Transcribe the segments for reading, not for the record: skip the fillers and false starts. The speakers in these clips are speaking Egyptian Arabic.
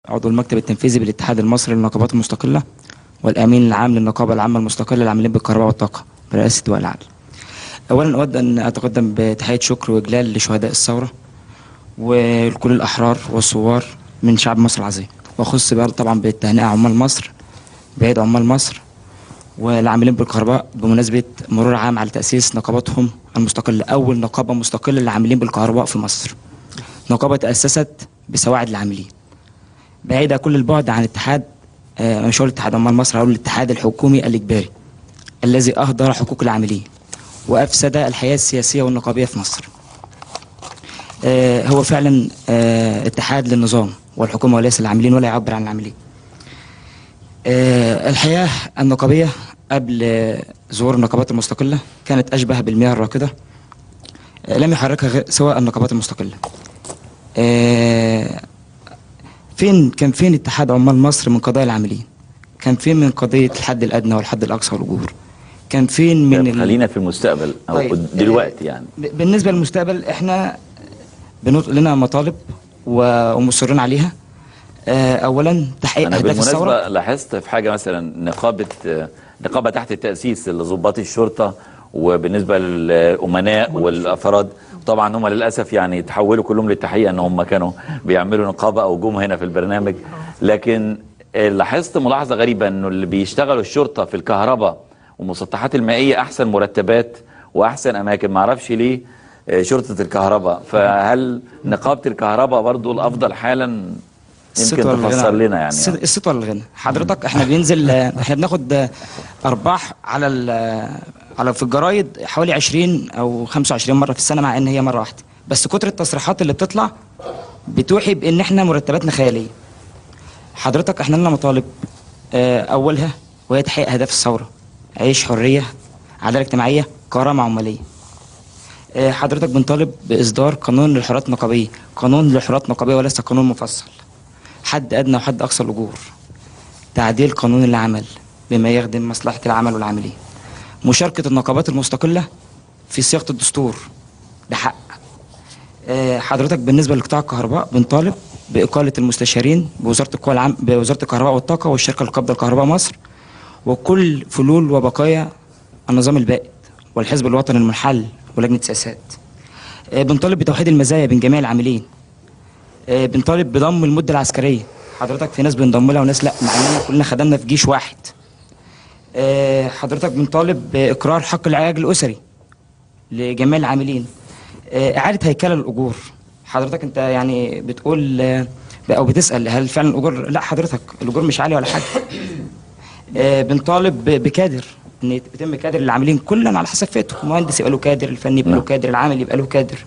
عضو المكتب التنفيذي بالاتحاد المصري للنقابات المستقلة والأمين العام للنقابة العامة المستقلة للعاملين بالكهرباء والطاقة برئاسة وائل العدل. أولا أود أن أتقدم بتحية شكر وإجلال لشهداء الثورة ولكل الأحرار والثوار من شعب مصر العظيم، وأخص بقى طبعا بالتهنئة عمال مصر بعيد عمال مصر والعاملين بالكهرباء بمناسبة مرور عام على تأسيس نقابتهم المستقلة، أول نقابة مستقلة للعاملين بالكهرباء في مصر. نقابة تأسست بسواعد العاملين، بعيدة كل البعد عن اتحاد، مش هقول اتحاد عمال مصر، هقول الاتحاد الحكومي الإجباري الذي أهدر حقوق العاملين وأفسد الحياة السياسية والنقابية في مصر. هو فعلا اتحاد للنظام والحكومة وليس العاملين، ولا يعبر عن العاملين. الحياة النقابية قبل ظهور النقابات المستقلة كانت أشبه بالمياه الراكدة، لم يحركها سوى النقابات المستقلة. فين كان فين اتحاد عمال مصر من قضايا العاملين؟ كان فين من قضية الحد الأدنى والحد الأقصى والأجور؟ كان فين من خلينا في المستقبل أو طيب، دلوقتي يعني. بالنسبة للمستقبل احنا لنا مطالب ومصرين عليها. أولا تحقيق أنا أهداف الثورة. بالمناسبة لاحظت في حاجة، مثلا نقابة تحت التأسيس لضباط الشرطة، وبالنسبة للأمناء والأفراد، طبعا هم للأسف يعني تحولوا كلهم للتحقيق أن هم كانوا بيعملوا نقابة أو جم هنا في البرنامج. لكن لاحظت ملاحظة غريبة، أنه اللي بيشتغلوا الشرطة في الكهرباء والمسطحات المائية أحسن مرتبات وأحسن أماكن، معرفش ليه شرطة الكهرباء. فهل نقابة الكهرباء برضو الأفضل حالا؟ يمكن تفسر لنا يعني. الصوت ولا الغنى حضرتك. احنا بننزل، احنا بناخد ارباح على في الجرايد حوالي 20 او 25 مرة في السنة، مع ان هي مرة واحدة بس. كتر التصريحات اللي بتطلع بتوحي بان احنا مرتباتنا خيالية. حضرتك احنا لنا مطالب، اولها وهي تحقيق اهداف الثورة: عيش، حرية، عدالة اجتماعية، كرامة عماليه. حضرتك بنطالب باصدار قانون للحريات النقابيه، قانون للحريات النقابيه وليس قانون مفصل، حد أدنى وحد أقصى الأجور، تعديل قانون العمل بما يخدم مصلحة العمل والعاملين، مشاركة النقابات المستقلة في صياغة الدستور، ده حق. حضرتك بالنسبة لقطاع الكهرباء بنطالب بإقالة المستشارين بوزارة القوى العام، بوزارة الكهرباء والطاقة والشركة القابضة لكهرباء مصر، وكل فلول وبقايا النظام البائد والحزب الوطني المنحل ولجنة سياسات. بنطالب بتوحيد المزايا بين جميع العاملين. بنطالب بضم المدة العسكرية. حضرتك في ناس بنضم لها وناس لا، مع اننا كلنا خدمنا في جيش واحد. حضرتك بنطالب بإقرار حق العلاج الأسري لجميع العاملين، إعادة هيكلة الأجور. حضرتك أنت يعني بتقول أو بتسأل هل فعلا الأجور؟ لا حضرتك الأجور مش عالية ولا حاجة. بنطالب بكادر، إن يتم كادر للعاملين كلا على حسب فئته، المهندس يبقى له كادر، الفني يبقى له كادر، العامل يبقى له كادر.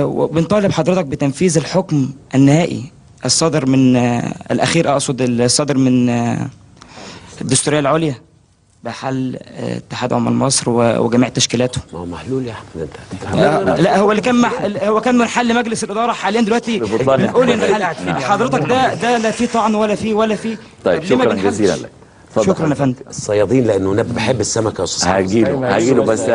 وبنطالب حضرتك بتنفيذ الحكم النهائي الصادر من الأخير، أقصد الصادر من الدستورية العليا بحل اتحاد عمال مصر وجميع تشكيلاته. ما هو محلول يا احمد انت. لا هو اللي كان هو كان منحل مجلس الإدارة حاليا دلوقتي بنقول انحل. حضرتك ده لا في طعن ولا في ولا في. طيب شكرا جزيلا لك. شكرا يا فندم. الصيادين، لانه انا بحب السمك يا استاذ. هجيله بس.